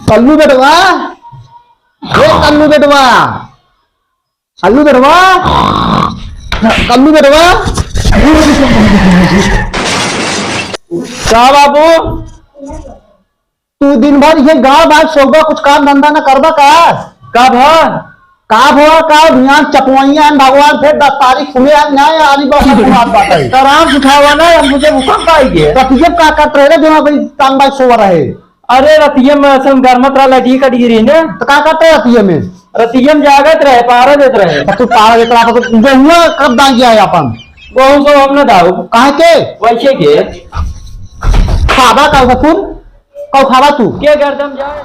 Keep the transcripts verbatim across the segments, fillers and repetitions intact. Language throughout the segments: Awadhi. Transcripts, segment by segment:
कल्लू बेटवा, ए कल्लू बेटवा, कल्लू बेटवा, कल्लू बेटवा। का बाबू? तू दिन भर ये गाँव बाज सोबा, कुछ काम धंधा न करबा का? का भा? का भा का? ध्यान चपवइया हन भगवान, फिर दस तारीख सुने हन, न्याय आली बाबा की बात बात है। तो आराम से उठावा ना, हम तुझे भूकंप आएंगे। तो तुझे का करत रहे रे, जो भाई टांग बाज सोवा रहे? अरे रतिया में ऐसा गरमत रहा, लगी कट गिरी ने। तो का करत रहे रतिया में? रतिया में जागत रहे, पहरा देत रहे। तो तू पहरा देत रहा, तो गेहुआ कब दाई जाए अपन? गेहूं सब हम ना दाऊ। काहे के? वैसे के। खाबा का ससुर? कौ खाबा तू? के गर्दन जाए?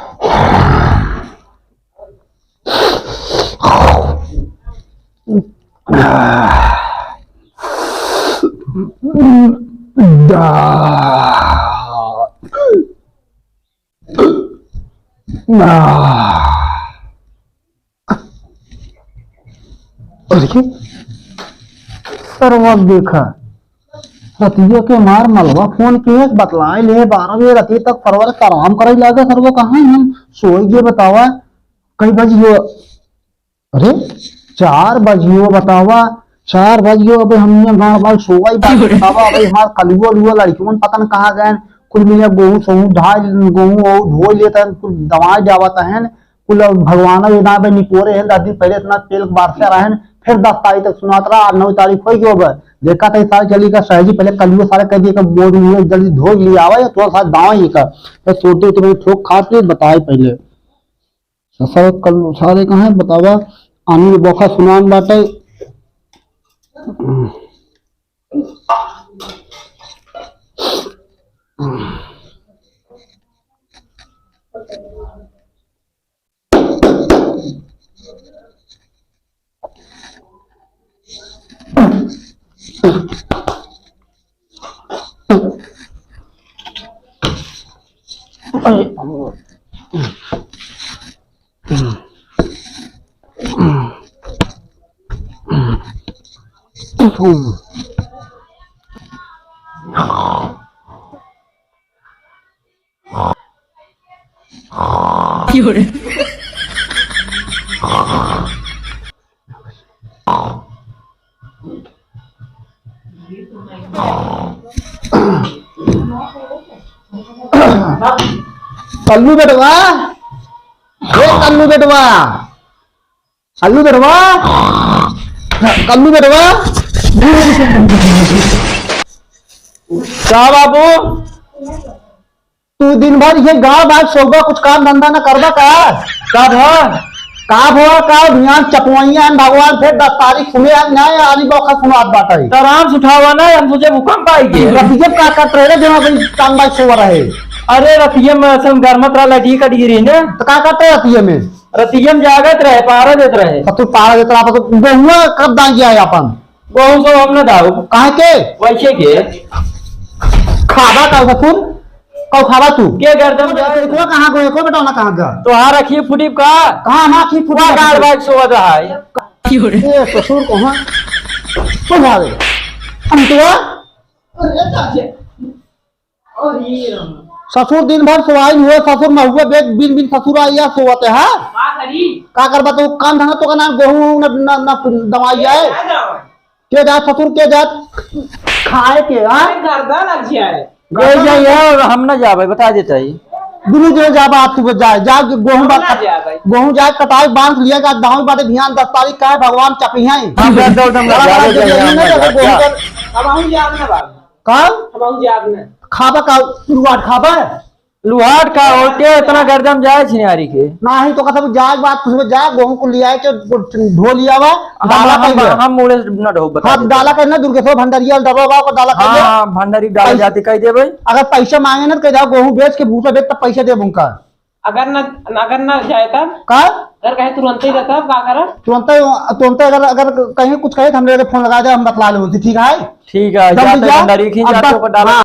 अरे, सरवा देखा, रतिया के मार मलवा फोन किहे, बतलाए ले, बारह बजे रतिया तक सरवा के आराम करे लागे, सरवा कहाँ हम सोई गए बतावा, कई बजियो, अरे, चार बजियो बतावा, चार बजियो, अबे हम यहाँ गाँव बाल सोवा ही बात बतावा, अबे हमार कलुआ लुआ लड़कियों पता न कहाँ गए, कुल मिले गेहूँ सोहूँ ढाई, गेहूँ वो धो लेता है, कुल दवाई जावत है, कुल भगवान ये ना बे निपोरे हैं, दस दिन पहले इतना तेल बारसे रहे हैं, फिर दस तारीख तक सुनात रहा, आज नौ तारीख हो गयो बे। देखा था सारे चली का सहजी पहले कलुआ सारे कह दिए कि बोरी में जल्दी धो लिया आवा, या थोड़ा सा दावा ही का, तो सोते तो भाई ठोक खा के बताए पहले। ससुर कल सारे कहाँ है बतावा, आनी बोखा सुनान बाटे। कल्लू बेटवा, ए कल्लू बेटवा, कल्लू बेटवा, कल्लू बेटवा। का बाबू? तू दिन भर ये गाँव बाज सोबा, कुछ काम धंधा न करबा का? का भा? का भा का? ध्यान चपवइया हन भगवान, फिर दस तारीख सुने हन, न्याय आली बौखा सुनात बाटे। तो आराम से उठावा ना, हम सोचे भूकंप आइगे। रतिया का करत रहे रे, जेमा भाई टांग बाज सोवा रहे। अरे रतिया में ऐसा गरमत रहा, लगी कट गिरी ने। तो का करत रहे रतिया में? रतिया में जागत रहे, पहरा देत रहे। तो तू पहरा देत रहा, तो गेहुआ कब दाई जाए अपन? गेहूं सब हम ना दाऊ। काहे के? वैसे के। खाबा का ससुर? कौ खाबा तू? के गर्दन जाए? देखो कहाँ गए, को बेटा ना कहाँ गए? तोहार अखी फुटी का? कहाँ हम अखी फुटी? गाड़ बाइक सोवत है। ए ससुर को हाँ? को भावे? हम तो अरे चाचे। ससुर दिन भर सोवाई हुए, ससुर महुआ बेच बिन बिन ससुर आई या सोवत है, हाँ? का करी? का करबा तो काम धंधा तो का ना, गेहूं ना, ना, ना दवाई जाए। का जावे? के जात ससुर के जात खाए के, हाँ? अरे गर्दा लग जाए। गए जाए यार, हम ना जाबे, बता देता ही। दुनू जने जाबा, आप तू जाए, जा गेहूं हम बात ना जाबे। गेहूं जाए कटाई बांध लिया का, दहाई बाटे भियान दस तारीख का है, भगवान चपी हैं। हम गर्दा उर्दा हम ना बड़ा बड़ा जाबे, जो जाए, जमीन हम है, ना तो जाबे। गेहूं का अब हम जाब ना बाबू। का? हम जाब ना। खाबा का लुहाट खाबा? लुहाट का होते इतना गर्दन जाए छिनारी के। नाही तो कथा जाए बात कुछ में जाए, गेहूं को लिया के ढो लिया बा, हम, डाला हम, कर दिया। हम मुड़े न ढो बता हाँ, देते। डाला कर ना दुर्गेश्वर भंडारिया डबा बा को डाला कर हाँ, दिया। हाँ, भंडारी डाला पैसा जाती कह देबे। अगर पैसा मांगे ना तो कह जाओ गेहूं बेच के भूसा बेच तब पैसा दे उनका। अगर ना, अगर ना जाए तब? का? अगर कहे तुरंत ही जाए तब का करब? तुरंत, तुरंत अगर, अगर कहीं कुछ कहे तो हमरे फोन लगा दे, हम बतला लेते, ठीक है? ठीक है, जल्दी जाते जा। भंडारी खींच अब जाते बस, ऊपर डाला। हाँ।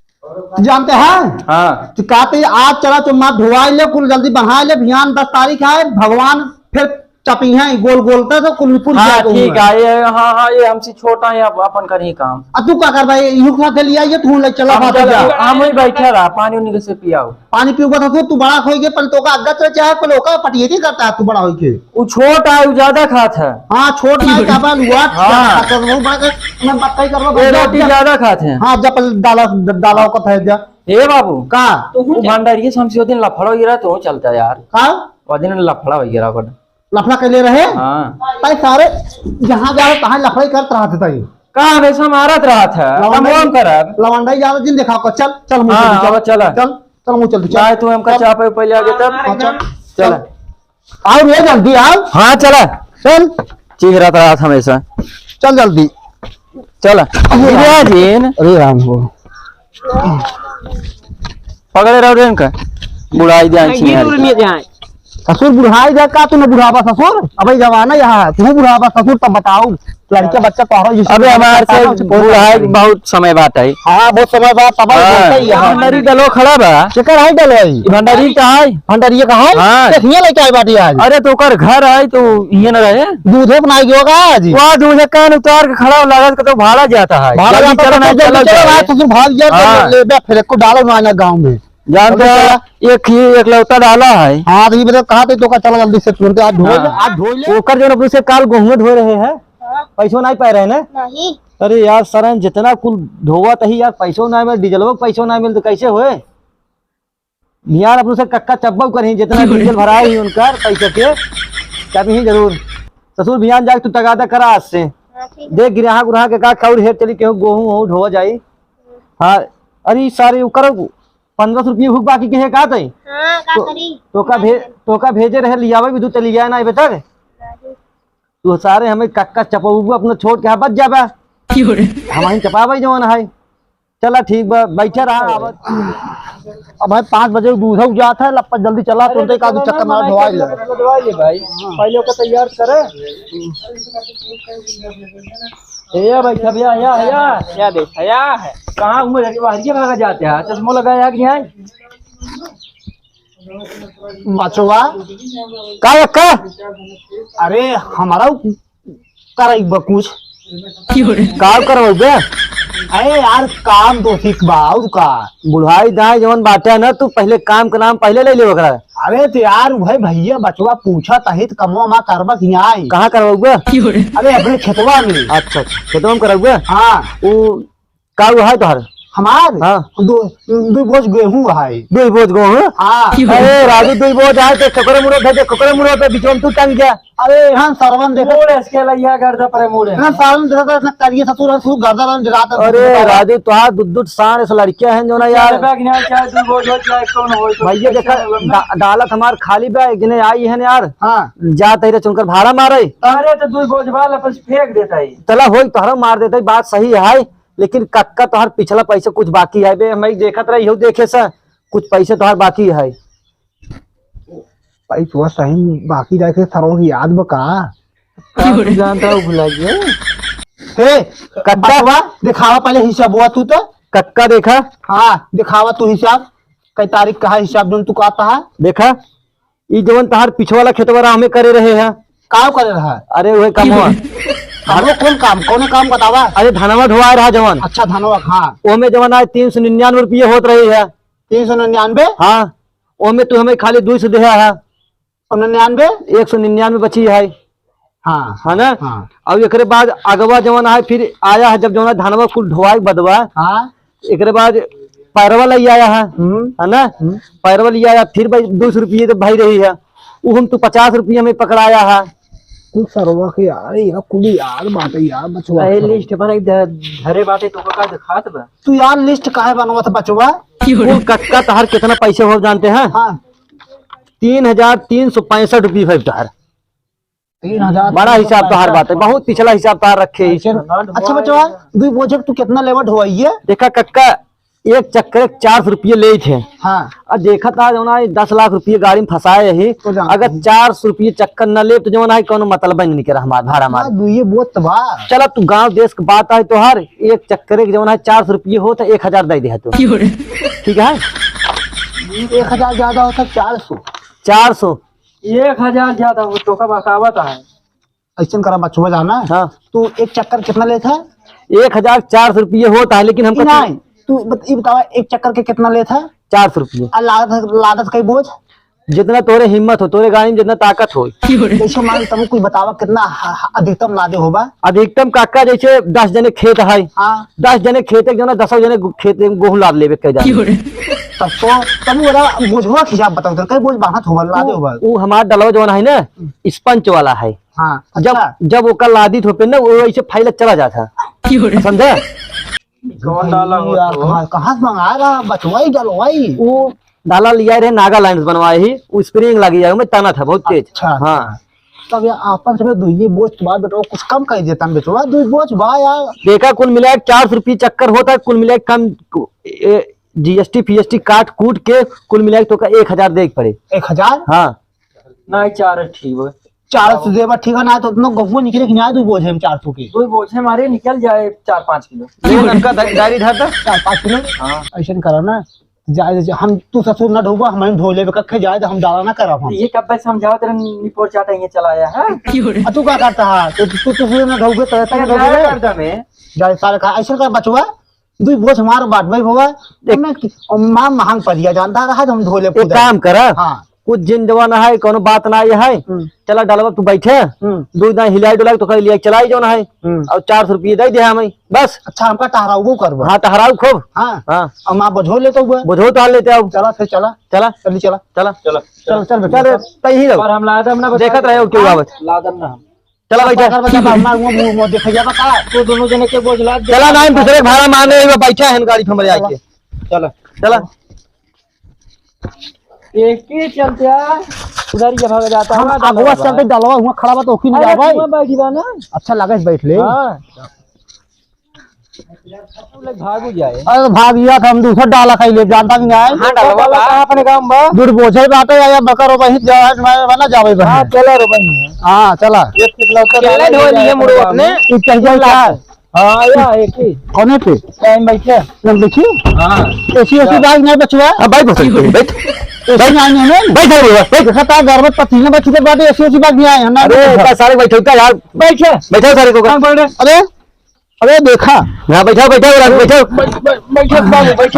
जानते हैं? हाँ। तो कहते हैं, आज चला तो मार धोवाई ले, कुल जल्दी बहाई ले, बिहान दस तारीख है, भगवान फिर चपिया ही गोल गोल ता तो कुल पुल हाँ, जाए ठीक है, ये, हाँ, हाँ, ये हमसे छोटा है, अब अपन करही काम। आ तू का करबा? ये युग साथे लिया, ये तू ले चला हम भाग चल, जा। हम वही बैठे रहा, पानी उनी के से पियाओ। पानी पीऊबा तो तू, तू बड़ा होई के, पहले तो का अग्गत रह चाहे, पहले ओका पटियेती करता है, तू बड़ा होई के। वो छोट है, वो ज्यादा खात है। हाँ, छोट ना है, का बाल हुआ, हाँ। ज्यादा खात है, वो बड़ा कर, मैं बात कही करबा, ये बस जा, रोटी जा। ज्यादा खात है। हाँ, जा पहले डाला, ड-, डाला ओका फेंक जा। ए बाबू, का? वो भंडारी के हमसे वो दिन लफड़ा हो गिरा तो चलता यार। का? वो दिन लफड़ा हो गिरा ओकर। लफड़ा कैले रहे? हाँ। ताई सारे जहाँ जा रहे तहाँ लफड़ा ही करत रहत है ताई। का हमेशा मारत रहत है? लवंडा कमवा ही, करब। लवंडा ही ज्यादा दिन देखा को। चल, चल मुँह हाँ, चल, अब चला। चल, चल मुँह चल, चल। चाहे तू हमका चल। चापे पहले आगे तब। हाँ, चल। चला। चल। आओ रे जल्दी आओ। हाँ, चला। चल। चीख रहत रहत हमेशा। चल जल्दी। चला। अरे राम। अरे राम हो। पकड़े रहो रे इनका। बुढ़ाई जाए नहीं, छिनार। गिर उड़ नहीं जाए। ससुर बुढ़ाई जा का, तू न बुढ़ाबा ससुर? अबे जमाना यहाँ है, तू बुढ़ाबा ससुर, तब बताओ, लड़के बच्चा तोहरा जिस अबे हमार से बुढ़ाई बहुत समय बात है। हाँ, बहुत समय बात, तब हाँ। बोलते ही है। भंडारी डलो खड़ा बा। केकर है डलो है? भंडारी का है? भंडारी का है? हाँ। देखिए लेके आई बाटी आज। अरे तो ओकर घर है तो इहे न रहे। दूधे बनाई गयो का आज? वाह, दूधे कान उतार के खड़ा लागत का तो भाड़ा जाता है। भाड़ा जल्दी जाता चलो है, ना, जल्दी चलो, चलो, चलो। आज ससुर भाग गया, हाँ। ले बे, फिर को डालो ना, ना गाँव में। जानते हैं, एक ही एकलौता डाला है। हाँ, तो ये बता, कहाँ थे तो का, चला जल्दी से तुरंत, आज ढोए हाँ। ले, आज ढोए ले। ओकर जो अपने से काल गेहूं ढो रहे हैं, हाँ। पैसो नहीं पाए रहे ना? नहीं। अरे यार, सरन जितना कुल ढोवा तही यार, पैसो नहीं मिल, डीजलवा के पैसो नहीं मिल, तो कैसे होए? बिहान अपने से कक्का चब्बा करी, जितना डीजल भराए ही उनकर पैसे के, तब ही जरूर। ससुर बिहान जाके तू तगादा करा आज से। हाँ, ठीक है। देख गिरहा गुरहा के का खौर हेर चली, केहू गेहूं हो ढोवा जाई। हाँ, अरे सारे ओकर पन्द्रह सौ रुपये हुक बाकी के है का तई? हाँ, का तो, करी? तो का भे-, तो का भेजे रहे लियावे भी दू तलिया ना आवे तक। नहीं। तू सारे हमें कक्का चपउबू अपना छोड़ के यहाँ बच जाबा। क्यों रे? हम ही चपावे जवन है। चला ठीक बा, बैठे रहा, आवत। अब भाई पाँच बजे दूध हो जात है, लप्पा जल्दी चला, अरे तुरंते का दू चक्कर मारा, ढोवाई ले। ढोवाई ले भाई, पहले ओके तैयार करे। ए भाई, सब या, या, या। क्या देख, या है। कहाँ घूमे जाके बाहर के भागा जाते हैं? चश्मो लगाया कि नहीं? बचवा। का, का? अरे, हमारा करई बा कुछ। का करवाऊ बे? अरे यार, काम तो ठीक बा, और का? बुढ़ाई दाई जवन बाटे ना, तू पहले काम के नाम पहले ले ले ओकरा। अरे तो यार, वही भैया बचवा पूछा तही तो कमवा मा करबा कि नाई? कहाँ करवाऊ बे? अरे अपने खेतवा में। अच्छा, अच्छा, खेतवा में करवाऊ बे? हाँ। उ का हुआ है तोहर? हमार? हाँ। दो, दो बोझ गेहूं है। दो बोझ गेहूं? हाँ। अरे राजू, दो बोझ है तो ककरे मुड़ो भेजे, ककरे मुड़ो पे बीच में तू टंग गया। अरे हाँ, सरवन देखा। मुड़ इसके लइया गर्दा पर मुड़ है। हाँ, सरवन देखा था, इतना करिए ससुर है, ससुर गर्दा रन जगाता अरे ससुर। राजू, तोहार दू दू साढ़ से लड़कियां हैं जो ना यार। चाहे बैग नहीं, चाहे दो बोझ हो, चाहे कौन हो, तो भैया देखा, कैसे होगा? डा-, डालत हमार खाली बा, एक जने आई है ना यार। हाँ। जात है रे चुनकर भाड़ा मारे। अरे तो दो बोझ वाला बस फेंक देता है। तला होई तोहरा मार देता है, बात सही है। लेकिन कक्का तोहार पिछला पैसा कुछ बाकी है बे, हम देखत रही हो देखे से कुछ पैसे तोहार बाकी है। पैसवा सही बाकी रहे के सरवा की याद बा का? का तू जानता हो भुला गया? हे, कक्का? बचवा, दिखावा पहले हिसाबवा तू तो। कक्का देखा? हाँ, दिखावा तू हिसाब। कई तारीख का है हिसाब जोन तू कहता है? देखा? ई जवन तहार पिछवाला खेतवा रहा, हमें करे रहे हैं। का करे रहा? अरे वही कमवा। हमरो कौन काम, कौने काम बतावा? अरे धनवा ढोआ रहा जवन। अच्छा धनवा, हाँ। ओमे जवन आज तीन सौ निन्यानवे रुपये होत रही है। तीन सौ निन्यानवे? हाँ, ओमे तू हमें खाली दो सौ देहा है। और निन्यानवे? एक सौ निन्यानवे बची है। हाँ। है ना? हाँ। अब एकरे बाद अगवा जवन है फिर आया है, जब जवन है धनवा कुल ढोआई बदवा। हाँ। एकरे बाद पैरवा लई आया है, हम्म। है ना? हम्म। पैरवा लई आया, फिर भाई दो सौ रुपये तो भाई रही है, वो हम तो पचास रुपये में पकड़ाया है। कुल सरवा के यार, ये कुल यार बात है यार, बचवा अरे सब। लिस्ट बना के ध-, धरे बाटे तो का दिखात बा? तू यार लिस्ट काहे बनवा था बचवा? कुल कक्का तहार कितना पैसे हो जानते हैं? हाँ। तीन हजार तीन सौ पैंसठ रुपये है तहार। तीन हजार बड़ा हिसाब तोहार बाटे, बहुत पिछला हिसाब तोहार रखे ही। अच्छा, अच्छा बचवा, दुई बोझे तू कितना लेवा ढोवाइए? देखा कक्का, एक चक्कर एक चार सौ रुपये लेत है। हाँ। अब देखा था जौन है दस लाख रुपये गाड़ी में फंसाए ही, तो जानते अगर हैं। चार सौ रुपये चक्कर न ले तो जौन है कोनो मतलब नहीं निकला हमार भाड़ा मारे। हाँ, दुइये बोझ तो बा। चला तू गाँव देश के बात आए तोहार, एक चक्कर एक जौन है चार सौ रुपये हो तो एक हजार दे दे तू। ठीक है? एक हजार ज्यादा होता, चार सौ। चार सौ। एक हजार ज्यादा हो तो का बकावत है। अइसन करा बचवा जाना। हाँ। तू एक चक्कर कितना लेत है? एक हजार चार सौ रुपये होत है, लेकिन हमका ई नाहीं, तू बत-, ई बतावा, एक चक्कर के कितना लेत है? चार सौ रुपये। आ लादत, लादत कई बोझ? जितना तोरे हिम्मत हो, तोरे गाड़ी में जितना ताकत हो। जैसे मान लो, तब कुछ बतावा, कितना ह-, ह-, अधिकतम लादे होबा? अधिकतम काका, जैसे दस जने खेत है, हाँ। दस जने खेत, एक जना दसों जने गो-, खेत में गोहूँ लाद लेबे, कह जाए। तब तो, तब वो वाला बोझवा के हिसाब बताओ, तो कई बोझ बांधत होबा, लादे होबा? वो हमार डलवा जौन है ना, हम्म। स्पंज वाला है। हाँ, जब, अच्छा। जब ओकर लादित होपे ना, वो ऐसे फैलत चला जात है। समझा? कौन डाला हो यार, तो? कहाँ, कहाँ से मंगाए रहा बचवाई डलवाई? वो डाला लिया रहे, नागालैंड से बनवाए ही, वो स्प्रिंग लगी है, उमें तना था बहुत तेज। अच्छा, हाँ। अच्छा। तब यार, आपन से दुइये बोझ के बाद बेटवा कुछ कम कर देता ना बेटवा, दुई बोझ बा यार। देखा, कुल मिला के चार सौ रुपये चक्कर होता है, कुल मिला के कम, ए, जीएसटी फीएसटी काट कूट के कुल मिला के तो का एक हजार दे के पड़े। एक हजार? हाँ। नहीं, चार ठीक बा। चार सौ देबा, ठीक है ना, तो उतना गहुआ निकले कि ना, दो बोझे में चार सौ के। दो बोझे हमारे निकल जाए चार पाँच किलो। ले, ननका डाय-, डायरी धर दे। चार पाँच किलो? हाँ। ऐसन करा ना, जा, जा, हम, तू ससुर ना ढोबा, हम ढो लेबे, कखे जाए तो हम डाला ना करब हम। ये कब से समझावत रहन, निपोर चाटा ये चलाया है? आ, तू का करता है? तो तू, तू ससुर ना ढोबे, तो तू अरे, ढोबे जाए ले। कर दे में। जाए सारे का, ऐसन कर बचवा, दुई बोझ हमार बाटबे होगा, देख। हमें कि-, माँ महंग परिया जानता रहा, हम ढोले एक कूदे। काम करा, हाँ। कुछ जिन जवान है, कोनो बात ना ये है, हम्म। चला डलवा तू बैठे, हम्म। दो दाई हिलाई डुलाई तो कर लिया, चलाई जौन है, हम्म। और चार सौ रुपये दे दे हमें, बस। अच्छा, हमका टहराऊ करबो। हाँ, टहराऊ खूब। हाँ। हाँ। और माँ बोझो लेते हुए। बोझो तो लेते आओ। चला फिर, चला। चला। चली, चला। चला। चला। चल, चल बेटा, चल, चल। तई ही रहो। पर हम लादम ना बता देखत रहे हो क्यों हाँ? आवत। लादम ना हम। चला बैठा। पकड़ बचा, हमार मुंह, मुंह, मुंह देखा जाता का? तू दोनों जने के बोझ लाद दे। चला ना, हम दूसरे के भाड़ा मारने आइबा, बैठा है गाड़ी पे हमरे आके। चला। चला। एक ही चलते आ, उधर ही भाग जाता हम है, अगवा डलवा। चलते डलवा हुआ खड़ा बा तो ओकी नहीं अरे, जाबे। तू बैठी बा ना। अच्छा लगे बैठ ले। हाँ। भागू जाए। अरे भाग गया था, हम दूसरा डाला खाई ले, जानता भी नहीं। हाँ, डाला बा। कहाँ अपने काम बा? दूर बोझे बाटे या, या बकर हो बहित जा, मैं, मैं ना जावे बहित। हाँ, चला रे बहित। हाँ, चला। एक किलो तो चले डाला ढोल लिए मुड़ो अपने। एक कह जाए क्या? हाँ, या एक ही। कौने पे? टाइम बैठे। हम देखी? हाँ। एसी, एसी बैग नहीं बचवा? हाँ, बैठ, बैठ, बैठ। एसी नहीं है ना? बैठ, बैठ, बैठ। देखा था, घर में पसीने बच चुके बाटे, एसी, एसी बैग नहीं आए, हम ना अरे, बैठा। इतना सारे बैठे होता यार। बैठे। बैठा सारे को। हाँ, बोल रहे। अरे, अरे देखा। हाँ, बैठाओ, बैठाओ, बैठाओ। बैठ, बैठ, बैठ, बाबू, बैठ।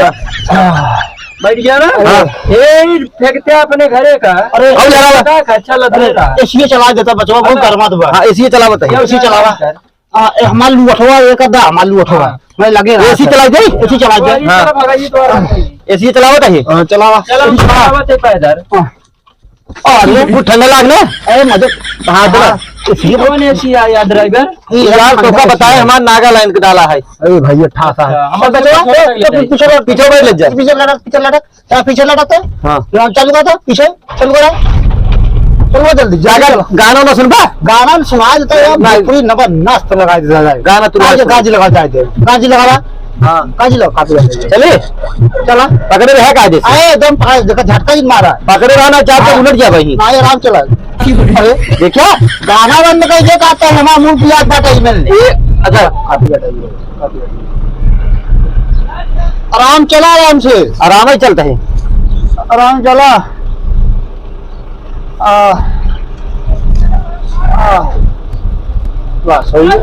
बैठ गया ना? हाँ। ए, फेंकते अपने घरे का। अरे, अब लगा ला। का अच्छा लग रहा। एसी चला देता बचवा, बहुत अरे। गर्मा तो बा। हाँ, एसी चलावत है। एसी चलावा। आ, ए, हमार लुअठवा, एक अद्धा हमार लुअठवा। हाँ। मैं लगे रहा एसी था। चला दे? एसी चला दे। हाँ। हाँ। एसी चलावत है। हाँ, चलावा। चला, एसी चलावा। चलावत है पैदल। हाँ। अरे, बहुत ठंडा लाग ना। अरे, मजे। हाँ, तो हाँ। इसलिए कौन एसी आया ड्राइवर? यार, तोका बताए, हमार नागालैंड के डाला है। अरे भैया, ठासा है। अच्छा, हम और बचवा, पीछे बैठ ले। पीछे बैठ ले जा। पीछे लटक, पीछे लटक। क्या पीछे लटक है? हाँ। यहाँ चालू कर दो, पीछे चालू करो। चलो जल्दी, जल्दी गाना, चलो। गाना ना सुनबा? गाना में सुना देता है, नहीं। भोजपुरी नंबर नस्त लगा देता है। गाना तू गाजी, सुन। गाजी लगा जाए दे। गाजी लगा रहा। हाँ। गाजी लगा, काफी लगा। चले? चला। पकड़े रहे कायदे से। अरे, एकदम पकड़, देखा, झटका ही मारा। पकड़े रहा ना, चार हाँ। उलट गया भाई। नहीं, आराम चला। अरे, देखा? गाना बंद कर दे, कहते हैं, हमारा मूड पिया था, कहीं मिल ले। ए, अच्छा। काफी लगा, काफी लगा। आराम चला, आराम से। आराम ही चलता है। आराम चला। आ, आ, बस, सही है।